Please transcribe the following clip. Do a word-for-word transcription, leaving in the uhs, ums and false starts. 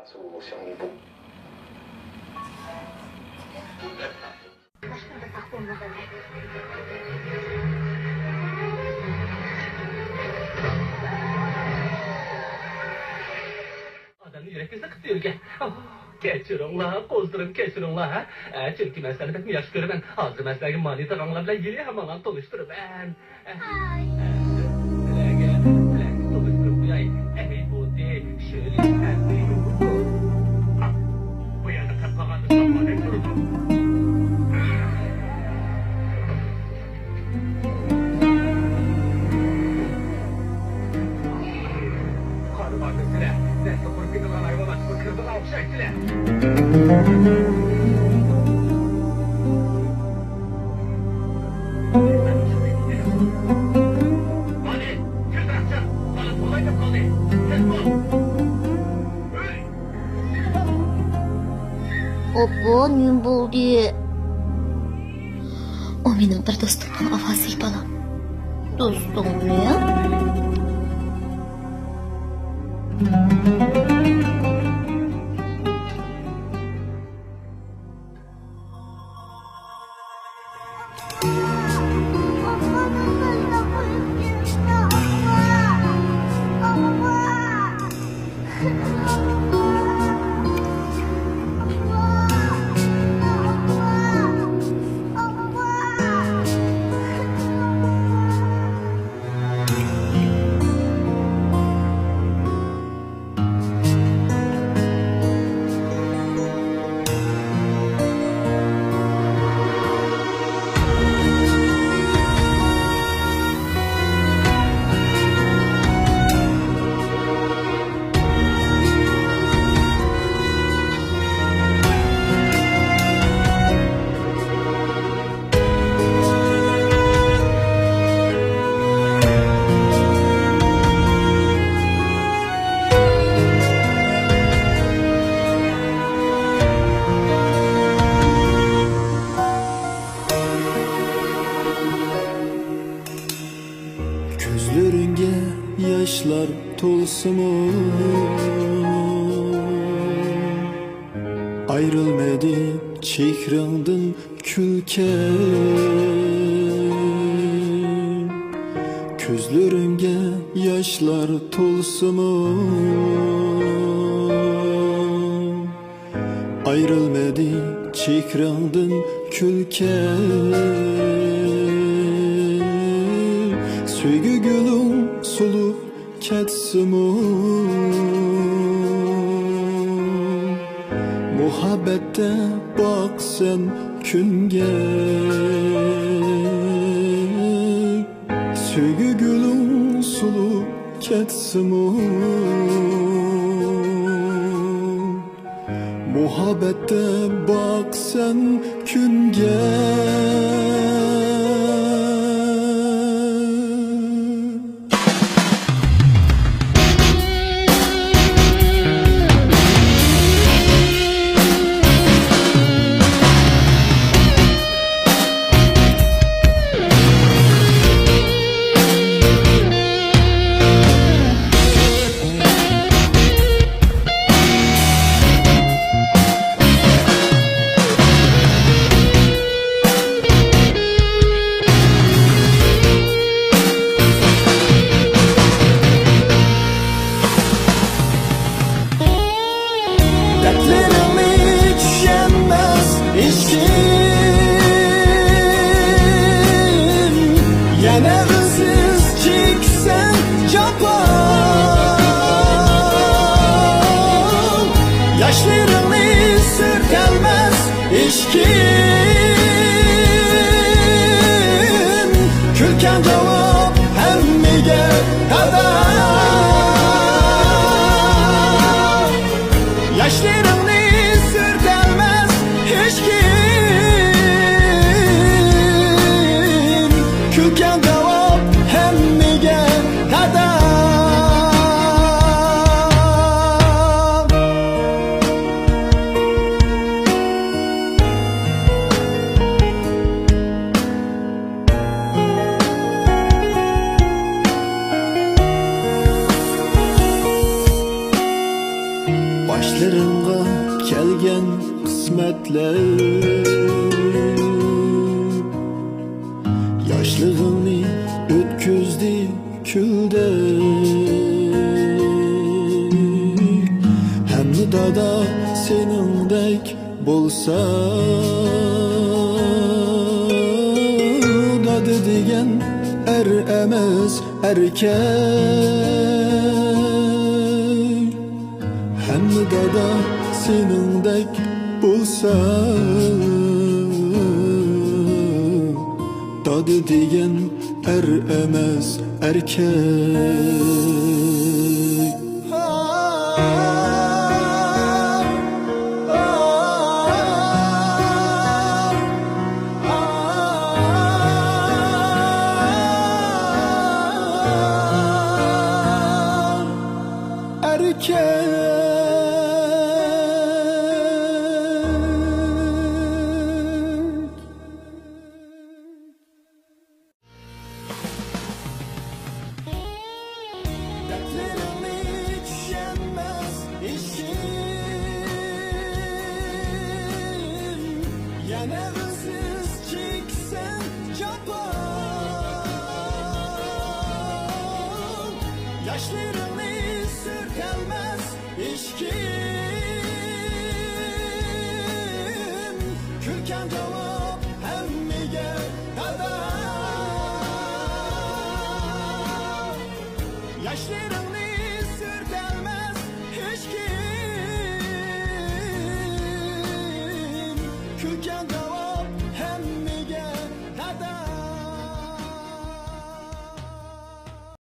苏醒不 ئادەمنى يۈرەككە سىقىپ يۈرگەن. ئاھ، كەچۈرۈڭلار، قوزىلىرىم، كەچۈرۈڭلار، ھە؟ ئە، چۈنكى مەن سىلەرنى بەكمۇ ياخشى كۆرىمەن. ھازىر مەن سىلەرگە مانى تاغاڭلار بىلەن يېلى ھامانلا تونۇشتۇرىمەن. ئە، ئە، سىلەرگە، سىلەرگە تونۇشتۇرۇپ قوياي. ئەي، بۇ دى، شۆلە، ئەمدى يۇ. بۇ يەردە قېلىپ قالغاندا ساقلاندەك تۇرىدۇ. قارىماڭلار سىلەر، نەسلى قۇرۇپ كېتىدىغان ھايۋانلار، بۇ كىرپىغا ئوخشايسىلەر. مانا، كۆز ئاچسا، بالا تولاي دەپ قالدى. تېز بول. ئوپپو، نېمە بولدى؟ ئۇ مېنىڭ بىر دوستۇمنىڭ ئاۋازى، بالام. دوستۇڭمۇ؟ كۆزلىرىڭگە ياشلار تولسىمۇ، ئايرىلمىدى چېھرىڭدىن كۈلكەم. كۆزلىرىڭگە ياشلار تولسىمۇ، ئايرىلمىدى چېھرىڭدىن كۈلكەم. سۆيگۈ گۈلۈڭ سولۇپ كەتسىمۇ، مۇھەببەتتە باقىسەن كۈنگە. سۆيگۈ گۈلۈڭ سولۇپ كەتسىمۇ، مۇھەببەتتە باقىسەن كۈنگە. دەردلىرىڭنى چۈشەنمەس ھېچكىم، يەنە ئۈنسىز چېكىسەن جاپا. ياشلىرىڭنى سۈرتەلمەس ھېچكىم، كۈلكەڭ جاۋاب ھەممىگە تەۋە. ياشلىرىڭنى سۈرتەلمەس ھېچكىم، كۈلكەڭ جاۋاب ھەممىگە تەۋە. يېرىڭغا كەلگەن قىسمەتلەر ياشلىقىڭنى ئۆتكۈزدى كۈلدەك. ھەممە دادا سېنىڭدەك بولسا، دادا دېگەن ئەر ئەمەس، ئەركەك. ھەممە دادا سېنىڭدەك بولسا، دادا دېگەن ئەر ئەمەس، ئەركەك. ئەركەك. دەردلىرىڭنى چۈشەنمەس ئىشىم، يەنە ئۈنسىز چېكىسەن جاپا. ياشلىرىڭنى سۈرتەلمەس ھېچكىم، كۈلكەڭ جاۋاب ھەممىگە دادا. ياشلىرىڭنى سۈرتەلمەس ھېچكىم، كۈلكەڭ